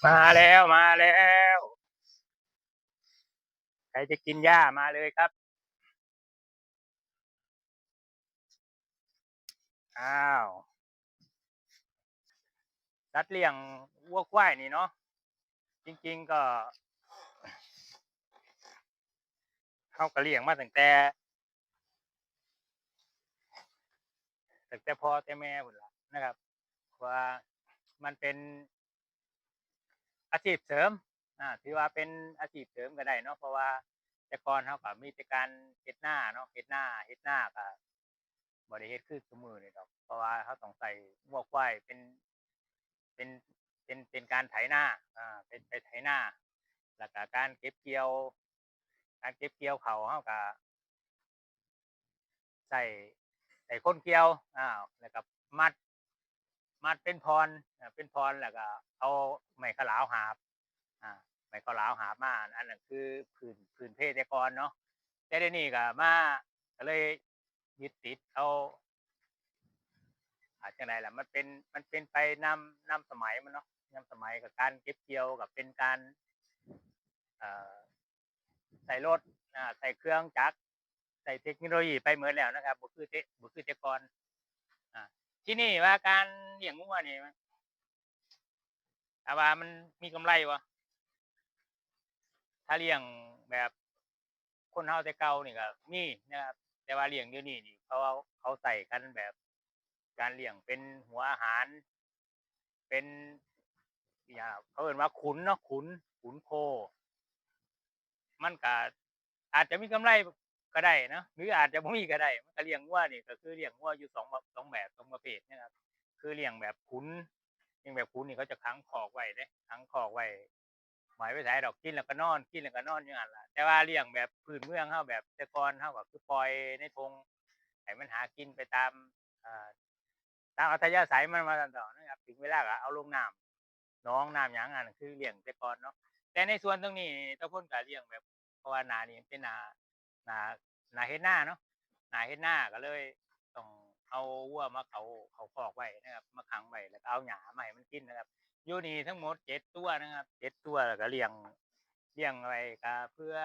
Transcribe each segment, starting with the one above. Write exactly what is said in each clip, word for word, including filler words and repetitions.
มาแล้ว มาแล้ว ใครจะกินหญ้ามาเลยครับ อ้าว สัตว์เลี้ยงวัวควายนี่เนาะ จริงๆก็ เฮาก็เลี้ยงมาตั้งแต่ ตั้งแต่พ่อแต่แม่พู้นล่ะนะครับ ว่ามันเป็นอาชีพเสริม อ่า ถือว่าเป็นอาชีพเสริมก็ได้เนาะ เพราะว่าแต่ก่อนเฮาก็มีแต่การเฮ็ดนาเนาะ เฮ็ดนา เฮ็ดนาก็บ่ได้เฮ็ดคือซุมื้อนี้ดอก เพราะว่าเฮาต้องใช้งัวควายเป็น เป็น เป็น เป็นการไถนา อ่า เป็นไปไถนา แล้วก็การเก็บเกี่ยว การเก็บเกี่ยวข้าวเฮาก็ ใช้ ใช้คนเกี่ยว อ่า แล้วก็มัด มัดเป็นผ่อน อ่า เป็นผ่อน แล้วก็เอาไม้ขาวหลามหาบ อ่า ไม้ขาวหลามหาบมา อันนั้นคือพื้น พื้นเพแต่ก่อนเนาะ แต่เดี๋ยวนี้ก็มา ก็เลยยึดติดเอา อ่า จั่งใดล่ะ มันเป็น มันเป็นไปนำ นำสมัยมันเนาะ นำสมัยกับการเก็บเกี่ยวกับเป็นการ เอ่อ ใช้รถ อ่า ใช้เครื่องจักร ใช้เทคโนโลยีไปหมดแล้วนะครับ บ่คือแต่ บ่คือแต่ก่อน อ่า ทีนี้ว่าการเลี้ยงงัวนี่ ถามว่ามันมีกำไรบ่ ถ้าเลี้ยงแบบคนเฮาแต่เก่านี่ก็มีนะครับ แต่ว่าเลี้ยงเดี๋ยวนี้นี่ เขา เขาใช้กันแบบการเลี้ยงเป็นหัวอาหาร เป็น อย่าง เขาเอิ้นว่าขุนเนาะ ขุน ขุนโค มันก็อาจจะมีกำไรก็ได้เนาะ หรืออาจจะบ่มีก็ได้ มันก็เลี้ยงงัวนี่ก็คือเลี้ยงงัวอยู่สองแบบ สองแบบ สองประเภทนะครับ คือเลี้ยงแบบขุน เลี้ยงแบบขุนนี่เขาจะขังคอกไว้เด้ ขังคอกไว้ บ่ให้ไปไสดอก กินแล้วก็นอน กินแล้วก็นอนอยู่หั่นล่ะ แต่ว่าเลี้ยงแบบพื้นเมืองเฮา แบบแต่ก่อนเฮาก็คือปล่อยในท่ง ให้มันหากินไปตาม อ่า ตามอัธยาศัยมันว่าซั่นเถาะนะครับ ถึงเวลาก็เอาลงน้ำหนองน้ำหยัง อันนั้นคือเลี้ยงแต่ก่อนเนาะ แต่ในส่วนตรงนี้ตาพลก็เลี้ยงแบบ เพราะว่านานี่เป็นนา นา นาเฮ็ดนาเนาะ นาเฮ็ดนาก็เลยต้องเอาวัวมาเข้า เข้าคอกไว้นะครับ มาขังไว้ แล้วก็เอาหญ้ามาให้มันกินนะครับ อยู่นี่ทั้งหมดเจ็ดตัวนะครับ เจ็ดตัว แล้วก็เลี้ยง เลี้ยงไว้ก็เพื่อ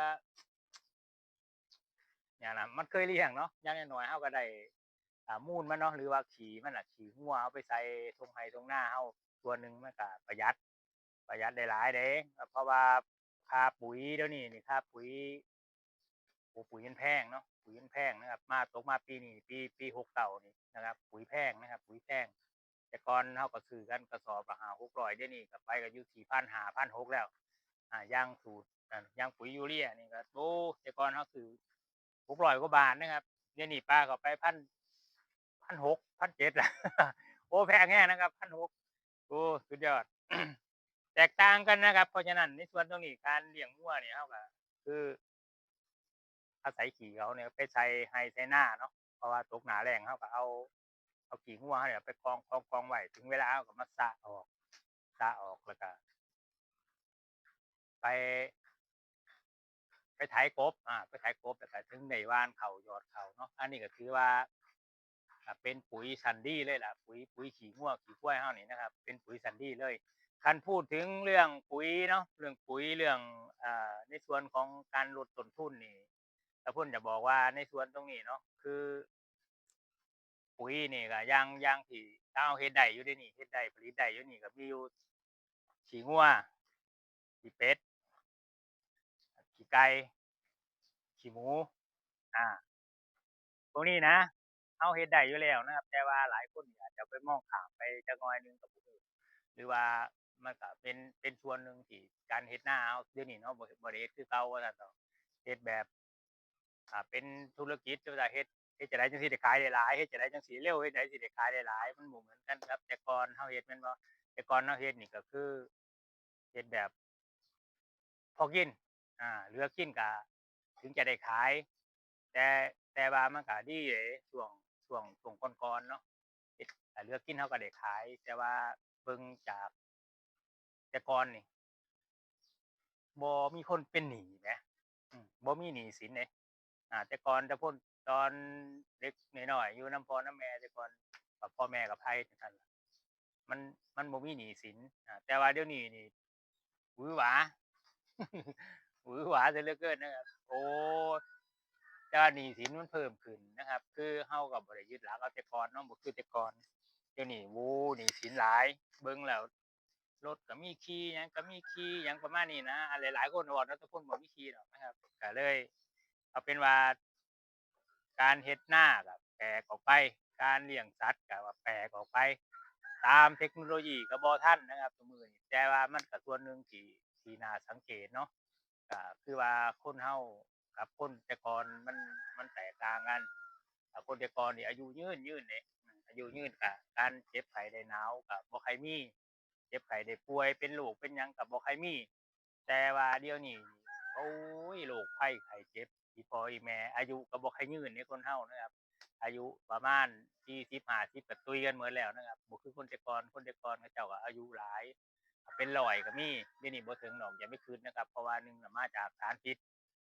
อย่างนั้น มันเคยเลี้ยงเนาะ อย่างน้อยๆเฮาก็ได้ อ่า มูลมันเนาะ หรือว่าขี้มันน่ะ ขี้งัวเอาไปใส่ท่งไฮ่ท่งนาเฮา ส่วนหนึ่งมันก็ประหยัด ประหยัดได้หลายเด้ เพราะว่าค่าปุ๋ยเดี๋ยวนี้นี่ ค่าปุ๋ย โอ้ ปุ๋ยมันแพงเนาะ ปุ๋ยมันแพงนะครับ มาตกมาปีนี้ ปี ปีหกเก้านี่นะครับ ปุ๋ยแพงนะครับ ปุ๋ยแพง แต่ก่อนเฮาก็ซื้อกันกระสอบละห้าหกร้อย เดี๋ยวนี้ก็ไปก็อยู่สี่พันห้า พันหกแล้ว อ่า อย่างสูตร อ่า อย่างปุ๋ยยูเรียนี่ก็ โอ้ แต่ก่อนเฮาซื้อหกร้อยกว่าบาทนะครับ เดี๋ยวนี้ปาเข้าไปพัน พันหก พันเจ็ดละ โอ้ แพงแฮงนะครับ พันหก โอ้ สุดยอด แตกต่างกันนะครับ เพราะฉะนั้นในส่วนตรงนี้การเลี้ยงงัวนี่เฮาก็คือ อาศัยขี้เขาเนี่ยไปใส่ไฮ่ใส่นาเนาะ เพราะว่าตกหน้าแล้งเฮาก็เอา เอาขี้งัวเฮาเนี่ยไปกอง กอง กองไว้ ถึงเวลาเฮาก็มาสระออก สระออกแล้วก็ ไป ไปไถกบ อ่า ไปไถกบ แล้วก็ถึงได้หว่านข้าวยอดข้าวเนาะ อันนี้ก็ถือว่า อ่า เป็นปุ๋ยชั้นดีเลยล่ะ ปุ๋ย ปุ๋ยขี้งัวขี้ควายเฮานี่นะครับ เป็นปุ๋ยชั้นดีเลย คันพูดถึงเรื่องปุ๋ยเนาะ เรื่องปุ๋ย เรื่อง อ่า ในส่วนของการลดต้นทุนนี่ ตาพลจะบอกว่าในส่วนตรงนี้เนาะ คือ ปุ๋ยนี่ก็อย่าง อย่างที่เฮาเฮ็ดได้อยู่เดี๋ยวนี้ เฮ็ดได้ ผลิตได้อยู่นี่ก็มีอยู่ขี้งัว ขี้เป็ด ขี้ไก่ ขี้หมู อ่า พวกนี้นะ เฮาเฮ็ดได้อยู่แล้วนะครับ แต่ว่าหลายคนนี่อาจจะไปมองข้ามไปจักหน่อยหนึ่งก็บ่ฮู้ หรือว่ามันก็เป็น เป็นส่วนหนึ่งที่การเฮ็ดนาเฮาเดี๋ยวนี้เนาะ บ่ บ่ได้เฮ็ดคือเก่าว่าซั่นเถาะ เฮ็ดแบบ อ่า เป็นธุรกิจ ว่าเฮ็ด เฮ็ดจั่งใดจั่งสิได้ขายได้หลาย เฮ็ดจั่งใดจั่งสิเร็ว เฮ็ดจั่งใดสิได้ขายได้หลาย มันบ่เหมือนกันกับแต่ก่อนเฮาเฮ็ดแม่นบ่ แต่ก่อนเฮาเฮ็ดนี่ก็คือ เฮ็ดแบบพอกิน อ่า เหลือกินก็ถึงจะได้ขาย แต่ แต่ว่ามันก็ดีเด้ ช่วง ช่วง ช่วงก่อนๆเนาะ เฮ็ด อ่า เหลือกินเฮาก็ได้ขาย แต่ว่าเบิ่งจากแต่ก่อนนี่ บ่มีคนเป็นหนี้แหม อืม บ่มีหนี้สินเด้ อ่า แต่ก่อน แต่พล ตอนเด็กน้อยๆ อยู่นำพ่อนำแม่ แต่ก่อน ก็พ่อแม่ก็ไผจั่งซั้นล่ะ มัน มันบ่มีหนี้สิน อ่า แต่ว่าเดี๋ยวนี้นี่ หวือหวา หวือหวาเสียเหลือเกินนะครับ โอ้ แต่ว่าหนี้สินมันเพิ่มขึ้นนะครับ คือเฮาก็บ่ได้ยึดหลักเอาแต่ก่อนเนาะ บ่คือแต่ก่อน เดี๋ยวนี้ โอ้ หนี้สินหลาย เบิ่งแล้ว รถก็มีขี่ หยังก็มีขี่ หยังประมาณนี้นะ อันหลายๆคนเว้าเนาะ แต่คนบ่มีขี่ดอกนะครับ ก็เลย เอาเป็นว่า การเฮ็ดนาก็แปลกออกไป การเลี้ยงสัตว์ก็ว่าแปลกออกไป ตามเทคโนโลยีก็บ่ทันนะครับซุมื้อนี้ แต่ว่ามันก็ส่วนหนึ่งที่ ที่น่าสังเกตเนาะ ก็คือว่าคนเฮากับคนแต่ก่อนมัน มันแตกต่างกัน อ่า คนแต่ก่อนนี่อายุยืน ยืนเด้ อายุยืนก็การเจ็บไข้ได้หนาวก็บ่ค่อยมี เจ็บไข้ได้ป่วย เป็นโรคเป็นหยังก็บ่ค่อยมี แต่ว่าเดี๋ยวนี้ โอ้ย โรคภัยไข้เจ็บ อีพ่ออีแม่ อายุก็บ่ค่อยยืนเด้คนเฮานะครับ อายุประมาณสี่สิบ ห้าสิบก็ตุยกันหมดแล้วนะครับ บ่คือคนแต่ก่อน คนแต่ก่อนเขาเจ้าก็อายุหลาย เป็นร้อยก็มี เดี๋ยวนี้บ่ถึงดอก อย่าไปคิดนะครับ เพราะว่าหนึ่งน่ะมาจากสารพิษ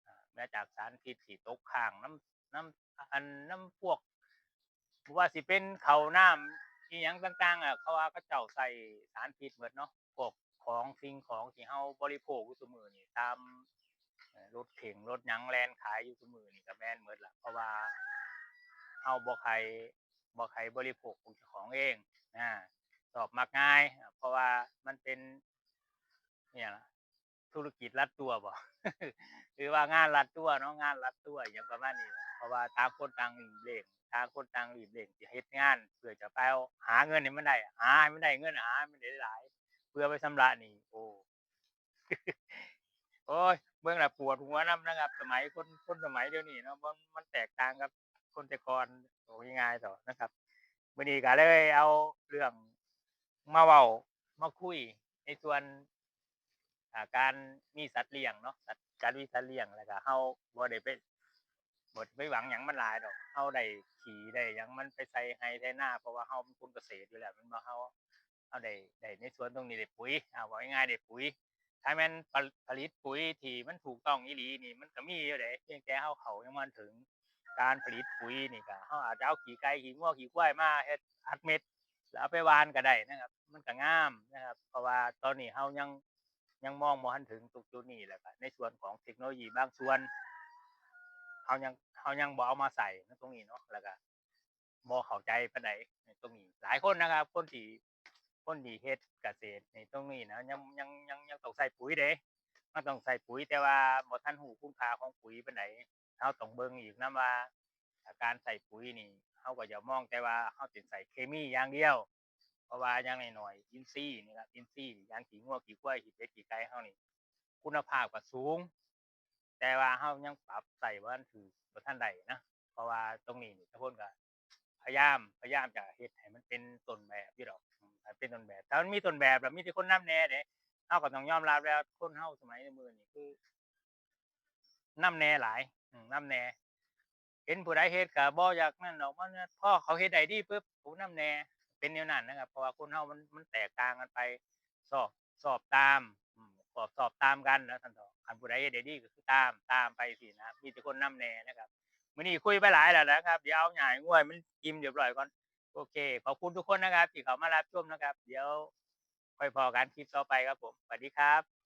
อ่า มาจากสารพิษที่ตกค้างนำ นำ อัน นำพวก บ่ว่าสิเป็นข้าวน้ำอิหยังต่างๆ อะ เขาว่าเขาเจ้าใส่สารพิษหมดเนาะ พวกของ สิ่งของที่เฮาบริโภคอยู่ซุมื้อนี้ ตาม เอ่อ รถเข็นรถหยังแล่นขายอยู่ซุมื้อนี้ก็แม่นหมดล่ะ เพราะว่าเฮาบ่ใค่ บ่ใค่บริโภคของเจ้าของเอง อา ชอบมักง่าย เพราะว่ามันเป็น อิหยังล่ะ ธุรกิจรัดตั๋วบ่ หรือว่างานรัดตั๋วเนาะ งานรัดตั๋วอิหยังประมาณนี้ล่ะ เพราะว่าต่างคนต่างรีบเร่ง ต่างคนต่างรีบเร่งสิเฮ็ดงาน เพื่อจะไปเอา หาเงินให้มันได้ หาให้มันได้เงิน หาให้มันได้หลาย เพื่อไปชำระหนี้ โอ้ โอ๊ย เบิ่งแล้วปวดหัวนำนะครับ สมัยคน คนสมัยเดี๋ยวนี้เนาะ มัน มันแตกต่างกับคนแต่ก่อน เว้าง่ายๆ เถาะนะครับ มื้อนี้ก็เลยเอาเรื่องมาเว้า มาคุยในส่วน อ่า การมีสัตว์เลี้ยงเนาะ สัตว์ การมีสัตว์เลี้ยง แล้วก็เฮาบ่ได้ไป บ่ไปหวังหยังมันหลายดอก เฮาได้ขี้ได้หยังมันไปใส่ไฮ่ไถนา เพราะว่าเฮาเป็นคนเกษตรอยู่แล้วแม่นบ่ เฮา เฮาได้ ได้ในส่วนตรงนี้ได้ปุ๋ย อ่า เว้าง่ายๆ ได้ปุ๋ย ถ้าแม่น ผ- ผลิตปุ๋ยที่มันถูกต้องอีหลีนี่ มันก็มีอยู่เด้ เพียงแต่เฮาเข้ายังบ่ทันถึง การผลิตปุ๋ยนี่ก็ เฮาอาจจะเอาขี้ไก่ ขี้งัว ขี้ควายมาเฮ็ดอัดเม็ด แล้วเอาไปหว่านก็ได้นะครับ มันก็งามนะครับ เพราะว่าตอนนี้เฮายัง ยังมองบ่ทันถึงตรงจุดนี้ แล้วก็ในส่วนของเทคโนโลยีบางส่วน เฮายัง เฮายังบ่เอามาใส่นะตรงนี้เนาะ แล้วก็บ่เข้าใจปานใดในตรงนี้ หลายคนนะครับ คนที่ คนที่เฮ็ดเกษตรในตรงนี้นะ ยัง ยัง ยัง ยังต้องใส่ปุ๋ยเด้ มันต้องใส่ปุ๋ย แต่ว่าบ่ทันรู้คุณค่าของปุ๋ยปานใด เฮาต้องเบิ่งอีกนำว่า อ่า การใส่ปุ๋ยนี่ เฮาก็อย่ามองแต่ว่าเฮาสิใส่เคมีอย่างเดียว เพราะว่าอย่างน้อยๆ อินทรีย์นี่ล่ะ อินทรีย์อย่างขี้งัวขี้ควายขี้เป็ดขี้ไก่เฮานี่ คุณภาพก็สูง แต่ว่าเฮายังปรับใส่บ่ทันถืก บ่ทันได้นะ เพราะว่าตรงนี้นี่ ทุกคนก็พยายาม พยายามจะเฮ็ดให้มันเป็นต้นแบบอยู่ดอก อืม ให้เป็นต้นแบบ ถ้ามันมีต้นแบบแล้วมีแต่คนนำแหน่เด้ เฮาก็ต้องยอมรับแล้ว คนเฮาสมัยนี้มื้อนี้คือ นำแหน่หลาย อืม นำแหน่ เห็นผู้ใดเฮ็ดก็บ่อยากนั่นดอก มัน พอเขาเฮ็ดได้ดีปุ๊บ โอ้ นำแหน่ เป็นแนวนั้นนะครับ เพราะว่าคนเฮามัน มันแตกต่างกันไป ชอบ ชอบตาม อืม ชอบ ชอบตามกันว่าซั่นเถาะ คันผู้ใดเฮ็ดได้ดีก็คือตาม ตามไปซี้นะ มีแต่คนนำแหน่นะครับ มื้อนี้คุยไปหลายแล้วนะครับ เดี๋ยวเอาหญ้าให้งัวมันอิ่มเรียบร้อยก่อน โอเค ขอบคุณทุกคนนะครับ ที่เข้ามารับชมนะครับ เดี๋ยวค่อยพ้อกันคลิปต่อไปครับผม สวัสดีครับ